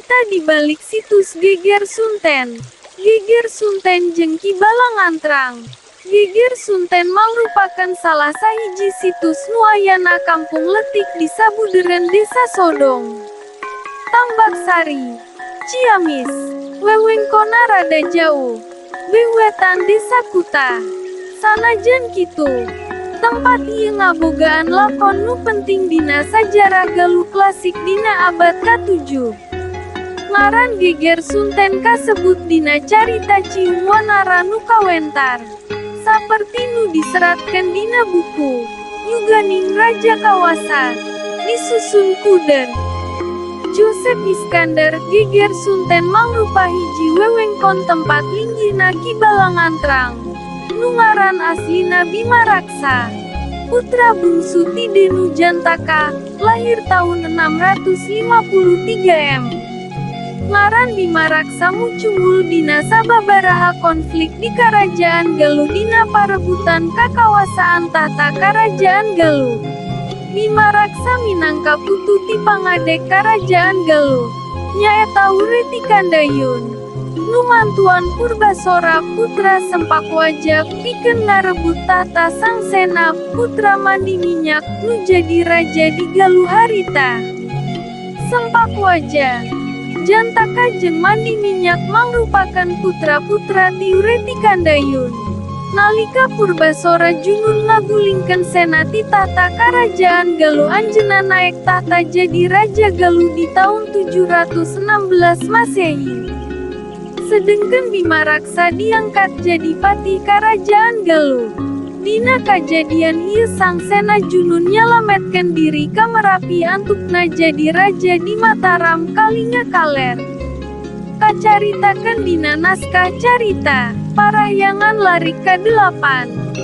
Carita di balik situs Geger Sunten. Geger Sunten jeung Ki Balangantrang. Geger Sunten mangrupakeun salah sahiji situs nu ayana kampung leutik di sabudeureun Desa Sodong, Tambaksari, Ciamis. Wewengkonna rada jauh beh wetan Desa Kuta. Sanajan kitu, tempat ieu ngabogaan lakon nu penting dina sajarah Galuh klasik dina abad ka-7. Ngaran Geger Sunten kasebut dina carita Ciung Wanara nu kawentar, saperti nu diseratkeun dina buku Yuganing Raja Kawasa, disusun ku Dr. Joseph Iskandar. Geger Sunten mangrupa hiji wewengkon tempat linggihna Ki Balangantrang, nu ngaran aslina Bimaraksa, putra bungsu ti Denu Jantaka, lahir tahun 653 M. Ngaran Bimaraksa mucunghul dina sababaraha konflik di Karajaan Galuh dina parebutan kakawasaan tahta Karajaan Galuh. Bimaraksa minangka putu ti pangadeg Karajaan Galuh, nyaeta Wretikandayun, nu mantuan Purbasora putra Sempakwaja pikeun ngarebut tahta Sang Sena putra Mandiminyak nu jadi raja di Galuh harita. Sempakwaja, Jantaka jeung Mandiminyak mangrupakeun putra-putra ti Wretikandayun. Nalika Purbasora Junun ngagulingkeun Sena ti tahta Karajaan Galuh, anjeunna naek tahta jadi Raja Galuh di taun 716 Masehi. Sedengkeun Bimaraksa diangkat jadi patih Karajaan Galuh. Dina kajadian ieu Sang Sena Junun nyalametkeun diri ka Merapi, antukna jadi raja di Mataram Kalinga Kaler. Kacaritakeun dina naskah Carita Parahyangan Larik ka-8.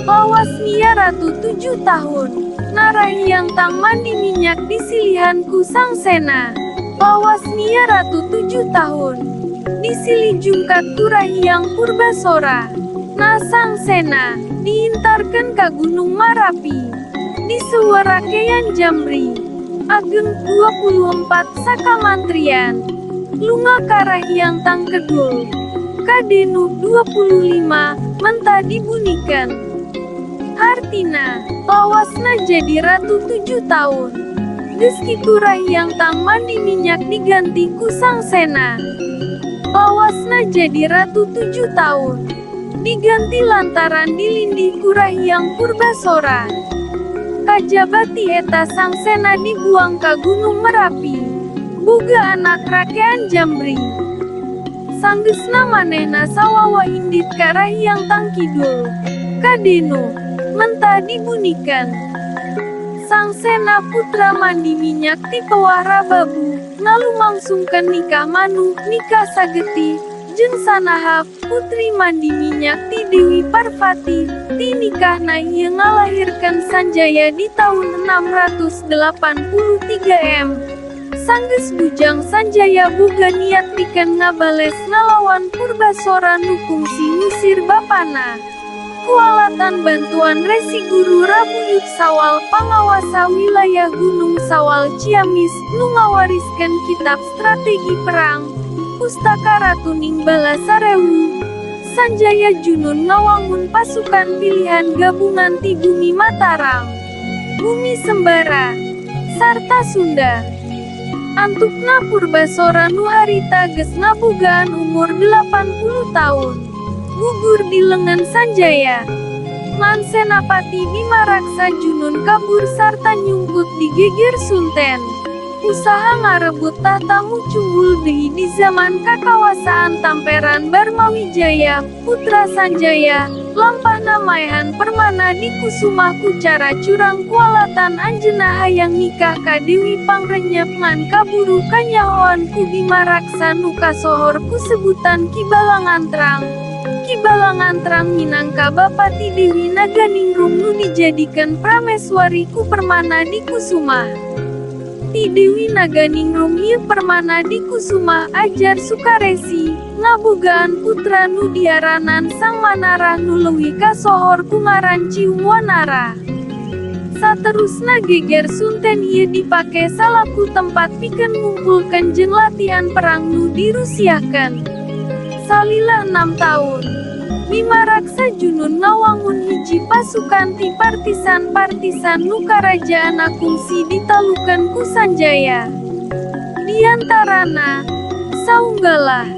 Lawas Nia Ratu 7 tahun, Narahyang Tang Mandiminyak disilihan ku Sang Sena. Lawas Nia Ratu 7 tahun, disilih jungkat ku Rahyang Purbasora. Na Sang Sena diintarkeun ka Gunung Marapi. Diseueur Rakeyan Jambri Ageng 24 sakamantrian lunga ka Rahyang Tang Kedul. Kadenu 25 mentah dibunikan. Hartina, lawasna jadi ratu 7 tahun. Geus kitu Rahyang Tang Mandiminyak diganti ku Sang Sena. Lawasna jadi ratu 7 tahun. Diganti lantaran dilindih ku Rahyang Purbasora. Kajaba ti eta Sang Sena dibuang ka Gunung Merapi. Boga anak Rakean Jambri. Sanggeusna manehna sawawa indit ka Rahyang Tangkidul. Kadenu, mentah dibunikan. Sang Sena putra Mandiminyak ti Pewah Rababu, ngalumangsungkeun nikah manuh, nikah sagetih, jeung Sanaha, putri Mandiminyak ti Dewi Parvati. Ti nikahna ieu ngalahirkeun Sanjaya di tahun 683 M. Sanggeus bujang, Sanjaya boga niat pikeun ngabales ngalawan Purbasora nu kungsi ngusir bapana. Kualatan bantuan Resi Guru Rabuyut Sawal, pangawasa wilayah Gunung Sawal Ciamis, nu ngawariskeun kitab strategi perang, Pustaka Ratuning Balasarewu, Sanjaya Junun ngawangun pasukan pilihan gabungan ti Bumi Mataram, Bumi Sembara, sarta Sunda. Antukna Purbasora nu harita geus ngabogaan umur 80 tahun, gugur di lengan Sanjaya. Ngan Senapati Bimaraksa Junun kabur sarta nyungkut di Geger Sunten. Usaha ngarebut tahta mucunghul deui di zaman kakawasaan Tamperan Barmawijaya, putra Sanjaya, lampahna maehan Permana Dikusumah ku cara curang kualatan anjeunna hayang nikah ka Dewi Pangrenyep, ngan kaburu kanyahoan ku Bimaraksa nu kasohor ku sebutan Ki Balangantrang. Ki Balangantrang minangka bapa ti Dewi Naganingrum nu dijadikeun prameswari ku Permana Dikusumah. Ti Dewi Naganingrum ieu Permana Dikusumah, ajar Sukaresi, ngabogaan putra nu diaranan Sang Manarah nu leuwih kasohor ku ngaran Ciung Wanara. Saterusna Geger Sunten ieu dipake salaku tempat pikeun ngumpulkeun jeung latihan perang nu dirusiahkeun. Salila 6 taun, Bimaraksa Junun ngawangun hiji pasukan ti partisan-partisan nu karajaanna kungsi ditalukeun ku Sanjaya. Diantarana, saunggalah,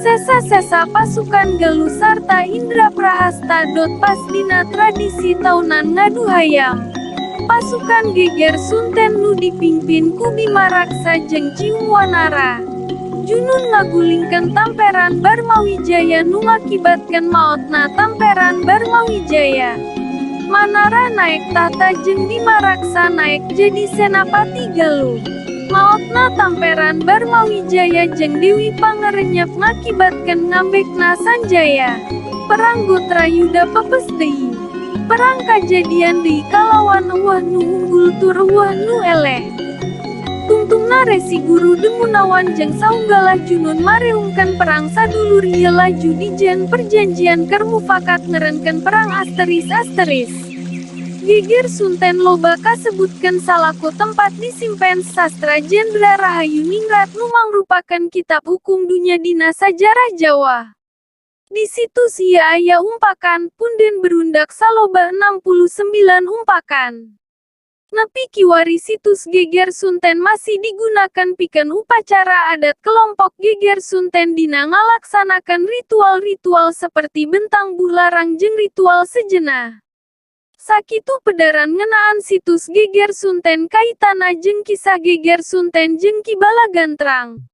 sesa-sesa pasukan Galuh sarta Indraprahasta. Pas dina tradisi taunan ngadu hayam, pasukan Geger Sunten nu dipingpin ku Bimaraksa jeung Ciung Wanara Junun ngagulingkeun Tamperan Barmawijaya nu ngakibatkeun maotna Tamperan Barmawijaya. Manara naek tahta jeung Bimaraksa naek jadi Senapati Galuh. Maotna Tamperan Barmawijaya jeung Dewi Pangerenyep ngakibatkeun ngambekna Sanjaya. Perang Gotra Yuda pepes deui. Perang kajadian deui kalawan euweuh nu unggul tur euweuh nu eleh. Tungtungna Resi Guru Demunawan jeung saunggalah Junun mareungkeun perang sadulur ieu laju dijieun perjanjian keur mufakat ngerenkeun perang asteris asteris. Geger Sunten loba kasebutkeun salaku tempat disimpen Sastra Jendra Rahayu Ningrat nu mangrupakeun kitab hukum dunya dina sajarah Jawa. Di situs ieu aya umpakan punden berundak saloba 69 umpakan. Nepi kiwari situs Geger Sunten masih digunakan pikeun upacara adat kelompok Geger Sunten dina ngalaksanakeun ritual-ritual seperti bentang buhlarang jeung ritual sejenna. Sakitu pedaran ngeunaan situs Geger Sunten kaitana jeung kisah Geger Sunten jeung Ki Balagantrang.